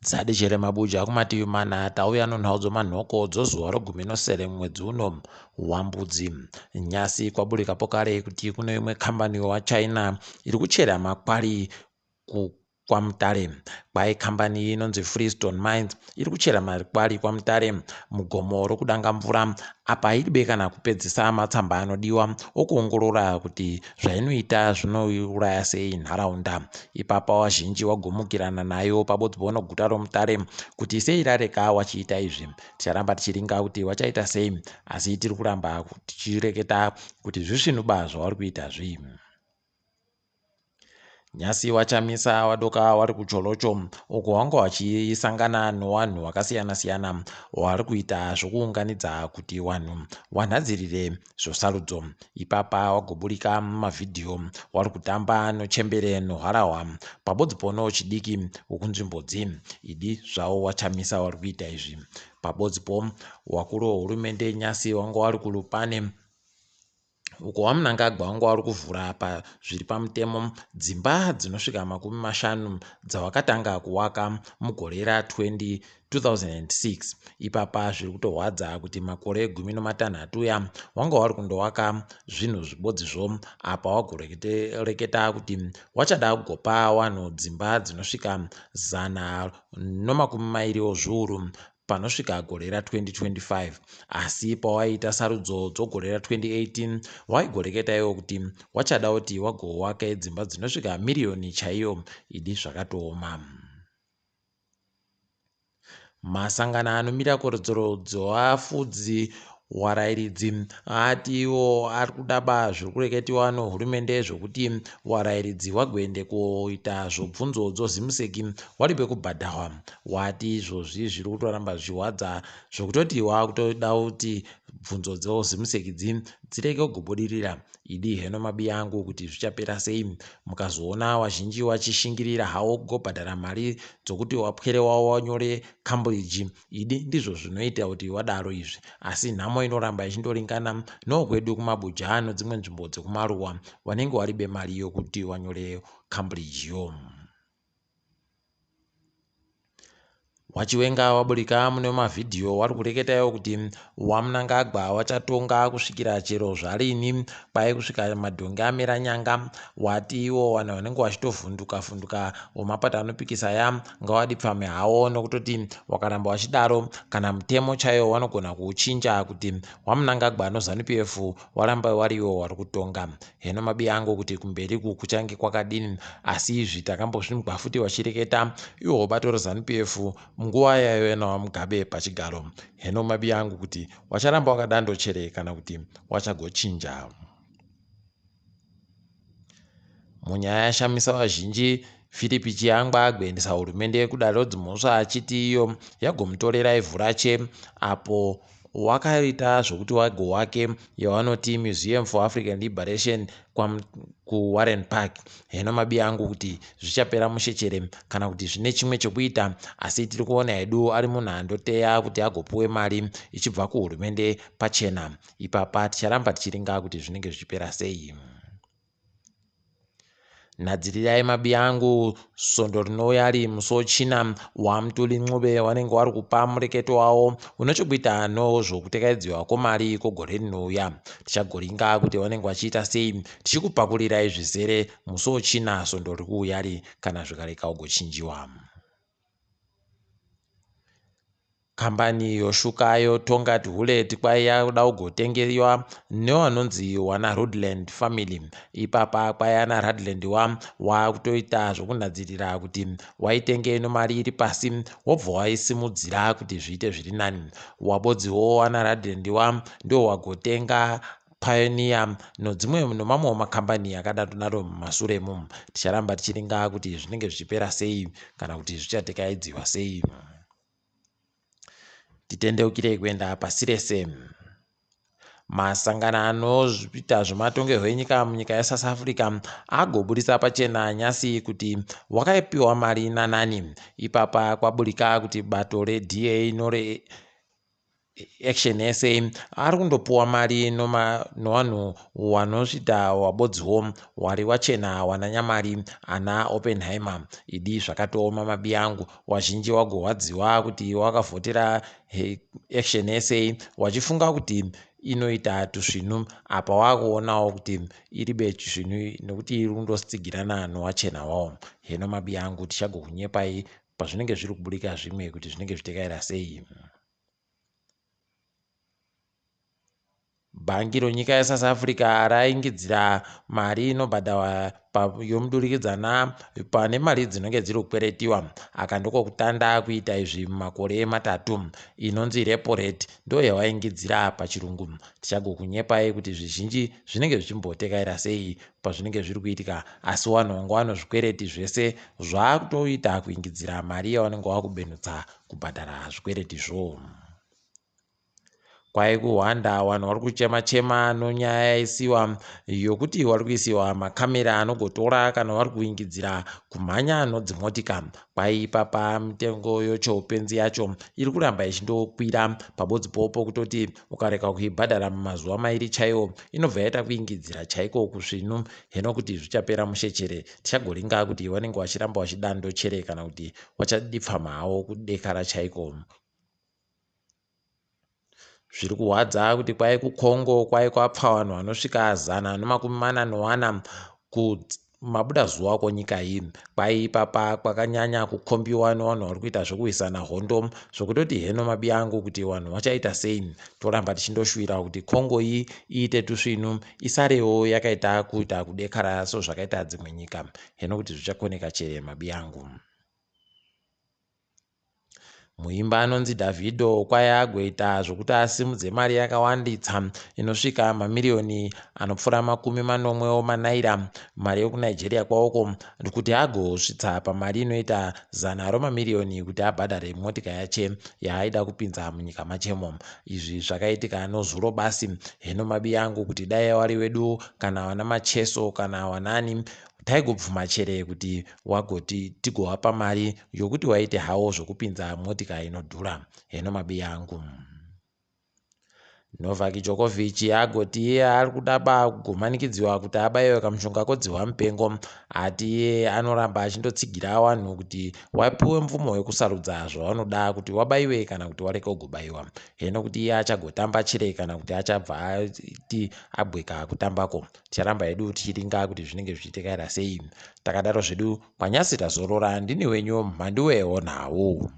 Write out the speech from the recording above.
Dzadichere mabuja kumativi mana tauya nonhau dzomanhoko dzozuva rogumi nosere mumwedzi uno waMbudzi. Nyasi kwaburika pokare kuti kune imwe kambani yowaChina iri kuchera makwari kwaMutare. Kwai kambani iyi inonzi Freestone Mines iri kuchera makwari kwaMutare mugomo rokuDangamvura apa hairibe kana kupedzisa matsamba anodiwa okuongorora kuti zvainoita zvinouraya sei nharaunda. Ipapa wazhinji wagumukirana nayo pabodzi pono guta roMutare kuti sei rareka wachiita izvi. Ticharamba tichiringa kuti wachaita sei asi tiri kuramba tichireketa kuti zvisvinuba zvavari kuita zvi. Nyasi waChamisa wadoka wari kuCholocho uko wanga wachisangana nowanhu wakasiyana siyana wari kuita zvokuunganidza kuti wanhu wanhadzirire zvosarudzo. Ipapa wagoburika mumavhidhiyo wari kutamba nochembere noharahwa pabodzi pono chidiki wokunzvimbo dzi. Idi zvawo waChamisa wari kuita izvi. Pabodzi po wakuru wehurumende nyasi wanga wari kuLupane uko VaMnangagwa vanga vari kuvhura zviri pamutemo dzimba dzinosvika 50 dzavakatanga kuvaka mugore ra 2006. Ipapa zviri kutorwadza kuti makore 18 ya wanga wari kundowaka zvinhu zvibodzizvo apa wagoreketa kuti wachada kugopa wanhu dzimba dzinosvika 120 ozviuru panosvika gore ra 2025. Asi pawaiita sarudzo dzogore ra 2018 waigoreketa iwo kuti wachada kuti wagowake dzimba dzinosvika miriyoni chaiyo. Idi zvakatooma. Masangano anomira kodzero dzevafudzi warairidzi ati iwo ari kudaba zviri kureketiwa nehurumende zvokuti warairidzi wagoende koita zvobvunzo dzoZimsec waripe kubhadharwa. Wati izvozvi zviri kutoramba zvichihwadza zvokutoti wakutoda kuti bvunzo dzoZimsec dzi dzirege kugobudirira. Idi heno mabiya angu kuti zvichapera sei mukazoona wazhinji wachishingirira hawo kugobhadhara mari dzokuti wapwere wawo wanyore Cambridge. Idi ndizvo zvinoita kuti wadaro izvi, asi nhamo inoramba ichindoringana nowokwedu kumabuja nodzimwe nzvimbo dzekumaruwa wanenge waribe mari yokuti wanyore Cambridge yo. WaChiwenga waburika mune mavhidhiyo wari kureketa iwo kuti waMnangagwa wachatonga kusvikira chero zvarini kwai kusvika madhongi amera nyanga. Wati iwo vanhu vanenge vachitovhunduka vhunduka wemapato anopikisa ya ngawadipfame hawo nokutoti wakaramba wachidaro kana mutemo chaiwo wanogona kuuchinja kuti waMnangagwa noZanu PF waramba wariwo wari kutonga. Heno mabiya angu kuti kumberi uku kuchange kwakadini, asi izvi takambozvinzwa futi vachireketa iwo bato reZanu PF munguva yaive naVaMugabe pachigaro. Heno mabiya angu kuti wacharamba wakadando chere kana kuti wachagochinja. Munyaya yashamisa vazhinji, Philip Chiyangwa agoendesa hurumende kudare redzimhosva achiti iyo yagomutorera ivhu rache apo wakaita zvokuti wago wake yavanoti Museum for African Liberation kuWarren Park. Heno mabiya angu kuti zvichapera mushechere kana kuti zvine chimwe chekuita, asi tiri kuona hedu ari munhu andoteya kuti agopuwe mari ichibva kuhurumende pachena. Ipapa ticharamba tichiringa kuti zvinenge zvichipera sei. Nadzirirai mabiya angu svondo rinouya ari musi weChina waMtuli Ncube wanenge wari kupa mureketo wawo une chekuita nozvokutekaidziwa kwemari kwegore rinouya. Tichagoringa kuti vanenge vachiita sei tichikupakurirai zvizere musi weChina svondo riri kuuyari kana zvikareka kugochinjiwa. Kambani yoshuka yoTongaat Hulett kwaiya kuda kugotengewa newanonzi wana Rudland family. Ipapa kwaiya naRudland wa wakutoita zvokunhadzirira kuti waitenge nomari iri pasi wobva waisimudzira kuti zviite zviri nani. Wabodziwo wana Rudland wa ndiwo wagotenga Pioneer nodzimwe nomamwewo makambani akadaro mumasuremu. Ticharamba tichiringa kuti zvinenge zvichipera sei kana kuti zvichatekaidziwa sei. Titendeukirei kuenda pasi rese. Masangano anoita zvematongerwo enyika munyika yeSouth Africa agoburitsa pachena nyasi kuti wakaipiwa mari nanani. Ipapa kwaburika kuti bato reDA nore Action SA ari kundopuwa mari nowanhu wanosvita wabodziwo wari wachena wananyamari ana Oppenheimer. Idi zvakatooma mabi angu, wazhinji wagorwadziwa kuti wakavhotera Action SA wachifunga kuti inoita tusvinu, apa wakuonawo kuti iribe chisvinu nekuti iri kundotsigirana nowachena wawo. Heno mabi angu, tichagokunyepai pazvinenge zviri kuburika zvimwe kuti zvinenge zvitekaira sei. Bhangi ronyika yeSouth Africa raingidzira mari inobhadharwa yomudurikidzana pane mari dzinenge dziri kukweretiwa. Aka ndiko kutanda kuita izvi mumakore matatu. Inonzi repo rate ndo yawaingidzira pachirungu. Tichagokunyepai kuti zvizhinji zvinenge zvichimbotekaira sei pazvinenge zviri kuitika, asi wanhu wanga wano zvikwereti zvese zvakutoita kuingidzira mari yawanenge wakubenutsa kubhadhara zvikweretizvo. Kwai kuhwanda vanhu vari kuchema chema nonyaya yaisiwa yokuti vari kuisiwa makamera anogotora kana vari kuingidzira kumhanya nodzimotika. Kwai ipapa mitengo yochoupenzi yacho iri kuramba ichindokwira pabodzi popo kutoti ukarega kuibhadhara mumazuva mairi chaiwo inobva yaita kuingidzira chaiko kusvinu. Heno kuti zvichapera mushe chere, tichagoringa kuti vanenge vachiramba vachidando chere kana kuti vachadipfama hawo kudekara chaiko. Zviri kuhwadza kuti kwai kuCongo kwai kwapfa vanhu vanosvika 144 kumabudazuva kwonyika iyi. Kwai ipapa kwakanyanya kukombiwa nevanhu vari kuita zvekuhwisana hondo zvokutoti heno mabi angu kuti vanhu vachaita sei. Toramba tichindoshuwira kuti Congo iyi iite tusvinu isarewo yakaita kuita kudekara sezvakaita dzimwe nyika. Heno kuti zvichakoneka chere mabi angu. Muimbi anonzi Davido kwai agoita zvokuti asimudze mari yakawanditsa inosvika mamiriyoni anopfuura 70 omanaira, mari yekuNigeria kwaoko, kuti agosvitsa pamari inoita zana romamiriyoni kuti abhadhare motika yache yaaida kupinza munyika machemo. Izvi zvakaitika nozuro basi. Heno mabi angu kuti dai wari wedu kana vana Macheso kana wanani taigobvuma chere kuti wagoti tigowapa mari yokuti waite hawo zvokupinza motika inodhura. Heno mabiya angu. Novak Djokovic agoti iye ari kuda ba kugomanikidziwa kuti abaiwe kamushonga kodzihwa mupengo. Ati iye anoramba achindotsigira wanhu kuti wapiwe mvumo yekusarudza zvawanoda kuti wabaiwe kana kuti warege kugobaiwa. Heno kuti iye achagotamba chere kana kuti achabva ati abweka kutambako. Ticharamba hedu tichiringa kuti zvinenge zvichitekaira sei. Takadaro zvedu kwanyasi tazorora ndini wenyu Mhanduwe Honhau.